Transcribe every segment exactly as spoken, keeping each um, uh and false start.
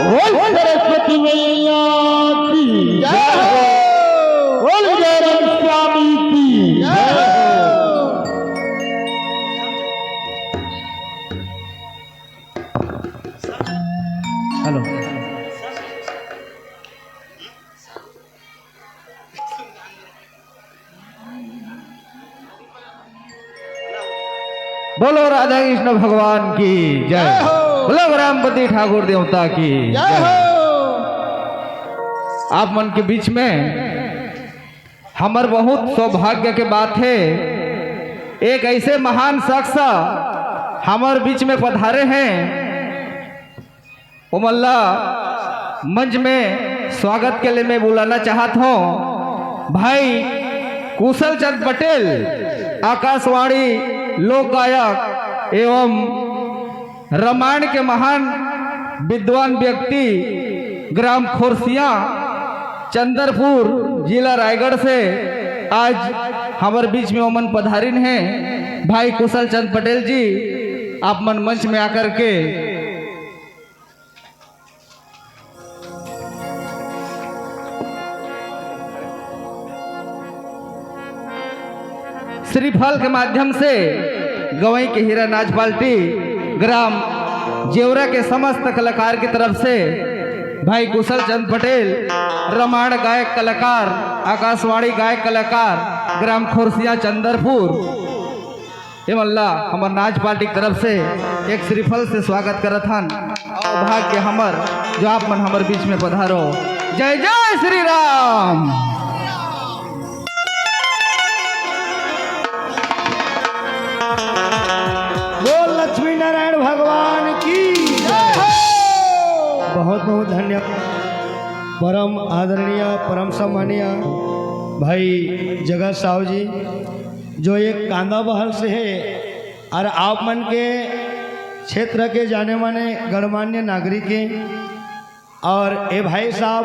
बोल सरस्वती मैया की जय हो। बोल जयराम स्वामी की जय हो। हेलो। बोलो राधा कृष्ण भगवान की जय। जय हो। बोलो गणपति ठाकुर देवता की जय जय। हो। आप मन के बीच में हमर बहुत सौभाग्य के बात हे, एक ऐसे महान शख्स हमर बीच में पधारे हैं। ओमन ला मंच में स्वागत के लिए मैं बुलाना चाहत हूँ भाई कुशल चंद पटेल, आकाशवाणी लोक गायक एवं रामायण के महान विद्वान व्यक्ति, ग्राम खोरसिया, चंदरपुर, जिला रायगढ़ से आज हमर बीच में ओमन पधारिन हैं। भाई कुशल चंद पटेल जी, आप मन मंच में आकर के श्रीफल के माध्यम से गवई के हीरा नाच पार्टी ग्राम जेवरा के समस्त कलाकार की तरफ से भाई कुशल चंद पटेल, रामायण गायक कलाकार, आकाशवाणी गायक कलाकार, ग्राम खोरसिया चंदरपुर, एमन ला हमर नाच पार्टी की तरफ से एक श्रीफल से स्वागत करत हन। और भाग्य हमर जो आप मन हमर बीच में पधारो। जय जय श्री राम। बोल लक्ष्मी नारायण भगवान की जय हो। बहुत बहुत धन्यवाद परम आदरणीय, परम सम्मानीय भाई जगत साहू जी, जो एक कांदा बहल से है और आप मन के क्षेत्र के जाने माने गणमान्य नागरिक हैं। और ए भाई साहब,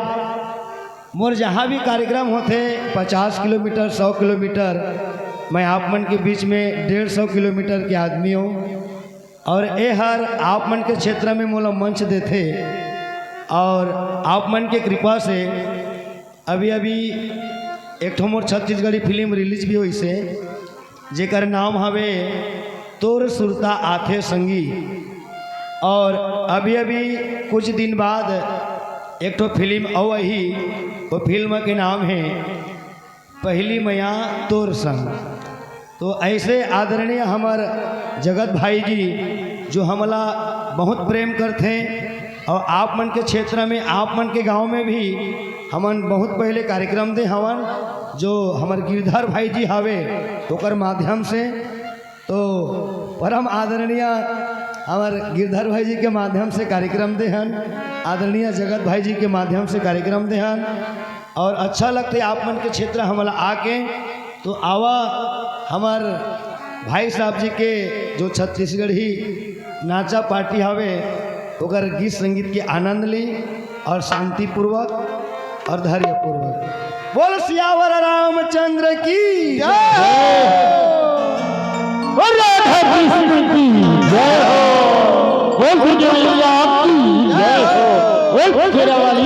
मोर जहाँ भी कार्यक्रम होथे, पचास किलोमीटर, सौ किलोमीटर, मैं आप मन के बीच में डेढ़ सौ किलोमीटर के आदमी हूँ। और ए हर आप मन के क्षेत्र में मोला मंच देथे और आप मन के कृपा से अभी अभी एक ठो मोर छत्तीसगढ़ी फिल्म रिलीज भी होइसे, जेकर नाम हवे तोर सुरता आथे संगी। और अभी अभी कुछ दिन बाद एक ठो फिल्म अउ आही, वो फिल्म के नाम है पहली मया तोर संग। तो ऐसे आदरणीय हमर जगत भाई जी, जो हमला बहुत प्रेम करथे और आप मन के क्षेत्र में, आप मन के गांव में भी हमन बहुत पहले कार्यक्रम दे हवन, जो हमर गिरधर भाई जी हावे, ओकर माध्यम से। तो परम आदरणीय हमर गिरधर भाई जी के माध्यम से कार्यक्रम दे हन, आदरणीय जगत भाई जी के माध्यम से कार्यक्रम दे हन, और अच्छा लगथे आप मन के क्षेत्र हमला आके। तो आवा हमर भाई साहब जी के जो छत्तीसगढ़ी नाचा पार्टी हवे, ओकर गीत संगीत के आनंद ली और शांतिपूर्वक और धैर्यपूर्वक। बोल सियावर रामचंद्र की जय। बोल राधा कृष्ण की जय हो। बोल दुर्गा मैया की जय हो। बोल शेरा वाली